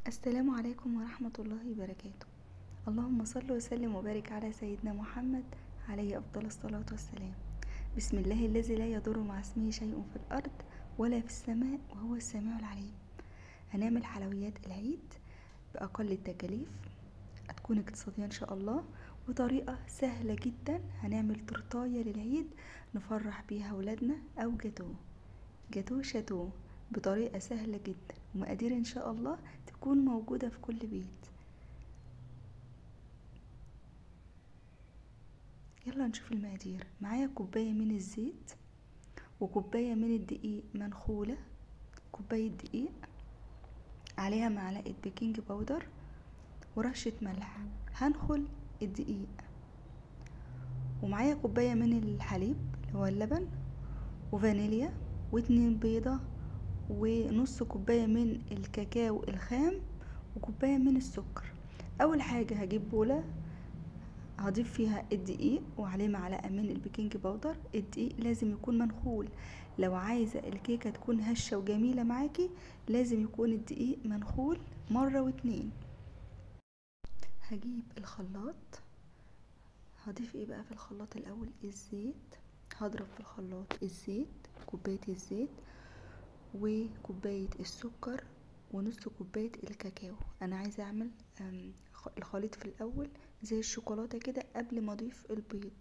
السلام عليكم ورحمة الله وبركاته. اللهم صل وسلم وبارك على سيدنا محمد عليه أفضل الصلاة والسلام. بسم الله الذي لا يضر مع اسمه شيء في الأرض ولا في السماء وهو السميع العليم. هنعمل حلويات العيد بأقل التكاليف، هتكون اقتصادية إن شاء الله وطريقة سهلة جدا. هنعمل تورتاية للعيد نفرح بيها ولادنا، أو جاتوه، جاتوه شاتوه، بطريقة سهلة جدا ومقادير إن شاء الله تكون موجودة في كل بيت. يلا نشوف المقادير. معايا كوباية من الزيت وكوباية من الدقيق منخولة، كوباية دقيق عليها معلقة بيكنج باودر ورشة ملح. هنخل الدقيق. ومعايا كوباية من الحليب اللي هو اللبن وفانيليا واتنين بيضة ونص كوباية من الكاكاو الخام وكوباية من السكر. أول حاجة هجيب بولة هضيف فيها الدقيق وعليه معلقة من البيكنج باودر. الدقيق لازم يكون منخول، لو عايزة الكيكة تكون هشة وجميلة معاكي لازم يكون الدقيق منخول مرة واتنين. هجيب الخلاط، هضيف ايه بقى في الخلاط الأول؟ الزيت. هضرب في الخلاط الزيت، كوباية الزيت وكوباية السكر ونص كوباية الكاكاو. أنا عايزة أعمل الخليط في الأول زي الشوكولاتة كده قبل ما أضيف البيض،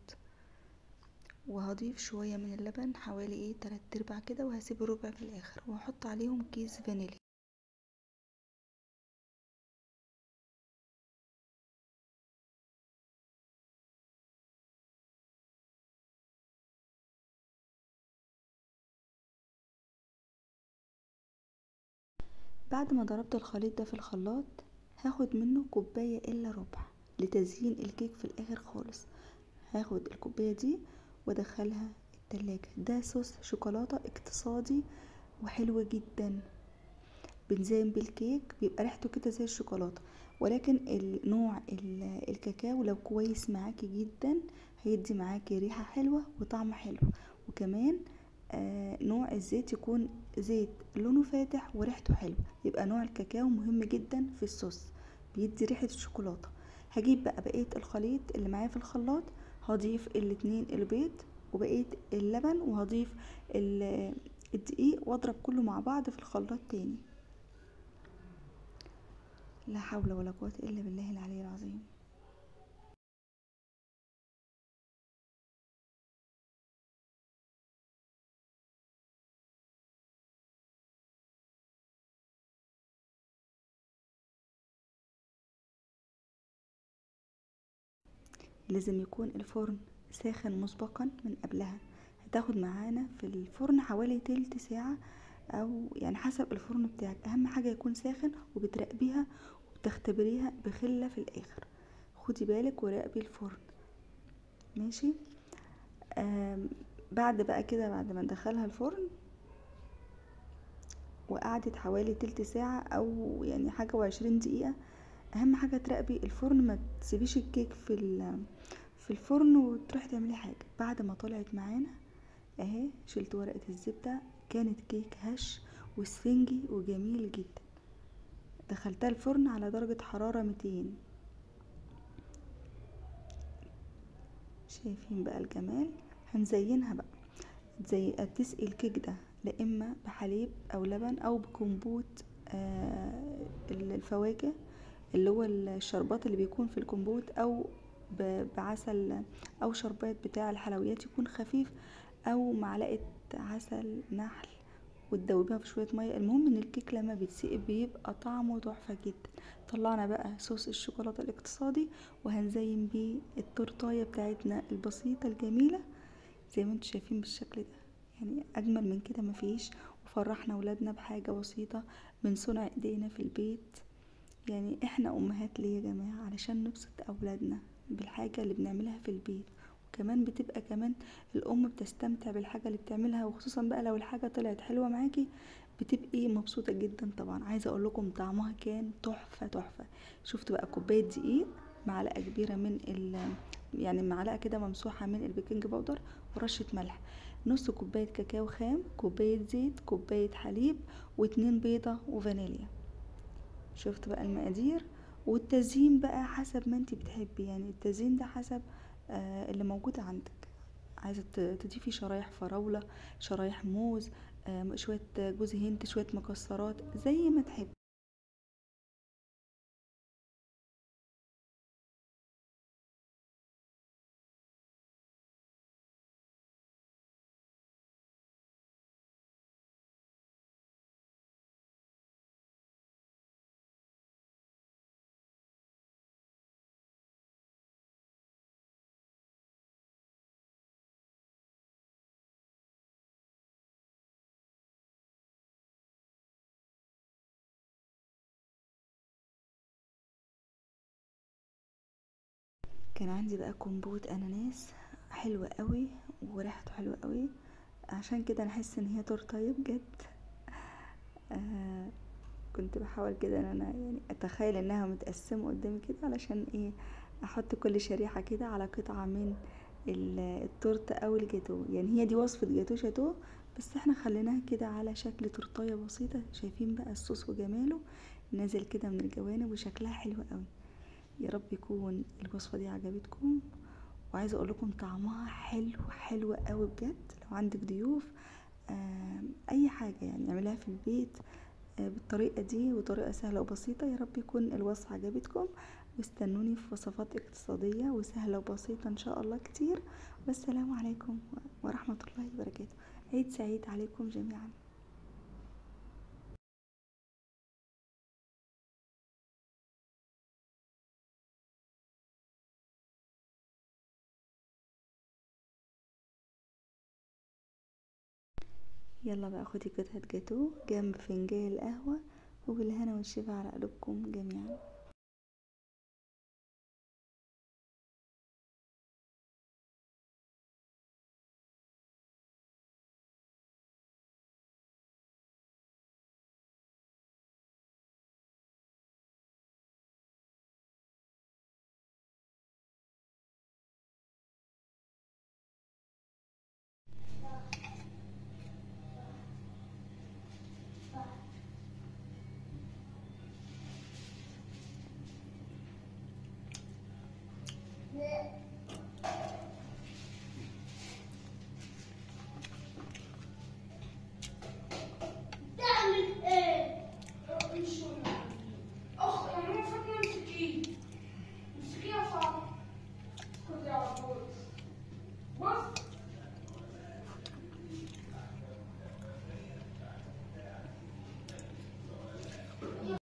وهضيف شوية من اللبن حوالي 3/4 كده، وهسيب الربع في الآخر، وهحط عليهم كيس فانيليا. بعد ما ضربت الخليط ده في الخلاط هاخد منه كوباية إلا ربع لتزيين الكيك في الآخر خالص. هاخد الكوباية دي وادخلها التلاجة. ده صوص شوكولاتة اقتصادي وحلو جدا، بنزين بالكيك بيبقى ريحته كده زي الشوكولاتة، ولكن النوع الكاكاو لو كويس معاكي جدا هيدي معاكي ريحة حلوة وطعم حلو. وكمان نوع الزيت يكون زيت لونه فاتح وريحته حلوة، يبقى نوع الكاكاو مهم جدا في الصوص، بيدي ريحة الشوكولاتة. هجيب بقى بقية الخليط اللي معايا في الخلاط، هضيف الاتنين البيض وبقية اللبن، وهضيف الدقيق واضرب كله مع بعض في الخلاط تاني. لا حول ولا قوة إلا بالله العلي العظيم. لازم يكون الفرن ساخن مسبقا من قبلها. هتاخد معانا في الفرن حوالي تلت ساعة او حسب الفرن بتاعك. اهم حاجة يكون ساخن، وبتراقبيها وبتختبريها بخلة في الاخر. خدي بالك وراقبي الفرن، ماشي؟ بعد بقى كده، بعد ما ندخلها الفرن وقعدت حوالي تلت ساعة او حاجة وعشرين دقيقة، اهم حاجة تراقبي الفرن، ما تسيبيش الكيك في الفرن وتروحي تعملي حاجة. بعد ما طلعت معانا اهي، شلت ورقة الزبدة، كانت كيك هش وسفنجي وجميل جدا. دخلتها الفرن على درجة حرارة 200. شايفين بقى الجمال؟ هنزينها بقى زي تسقي الكيك ده لا اما بحليب او لبن او بكمبوت، الفواكه اللي هو الشربات اللي بيكون في الكمبوت، او بعسل او شربات بتاع الحلويات يكون خفيف، او معلقة عسل نحل وتدوبيها في شوية مية. المهم ان الكيك لما بيتسقي بيبقى طعمه تحفة جدا. طلعنا بقى صوص الشوكولاتة الاقتصادي وهنزين بيه التورتاية بتاعتنا البسيطة الجميلة زي ما انتم شايفين بالشكل ده، اجمل من كده مفيش. وفرحنا ولادنا بحاجة بسيطة من صنع ايدينا في البيت. احنا امهات ليه يا جماعة؟ علشان نبسط اولادنا بالحاجة اللي بنعملها في البيت، وكمان بتبقى كمان الام بتستمتع بالحاجة اللي بتعملها، وخصوصا بقى لو الحاجة طلعت حلوة معاكي بتبقي مبسوطة جدا. طبعا عايزة اقول لكم طعمها كان تحفة تحفة. شفتوا بقى كوباية دقيق، معلقة كبيرة من ال، يعني معلقة كده ممسوحة من البيكنج باودر ورشة ملح، نص كوباية كاكاو خام، كوباية زيت، كوباية حليب، واتنين بيضة وفانيليا. شفت بقى المقادير والتزيين بقى حسب ما انتي بتحبي، يعني التزيين ده حسب اللي موجود عندك. عايزة تضيفي شرايح فراولة، شرايح موز، شوية جوز هند، شوية مكسرات، زي ما تحبي. كان عندي بقى كومبوت اناناس حلو قوي وريحته حلوة قوي، عشان كده انا احس ان هي تورتايه بجد. كنت بحاول كده ان انا اتخيل انها متقسمه قدامي كده، علشان احط كل شريحة كده على قطعه من التورتة او الجاتو. هي دي وصفه جاتو شاتو، بس احنا خليناها كده على شكل تورتايه بسيطة. شايفين بقى الصوص وجماله نازل كده من الجوانب وشكلها حلو قوي. يا رب يكون الوصفة دي عجبتكم، وعايزه اقول لكم طعمها حلو حلو قوي بجد. لو عندك ضيوف، اي حاجة اعمليها في البيت، بالطريقة دي، وطريقه سهلة وبسيطة. يا رب يكون الوصفة عجبتكم، واستنوني في وصفات اقتصادية وسهلة وبسيطة ان شاء الله كتير. والسلام عليكم ورحمة الله وبركاته. عيد سعيد عليكم جميعا. يلا بقى خدي قطعة جاتوه جنب فنجان القهوة، وبالهنا والشفا على قلوبكم جميعا.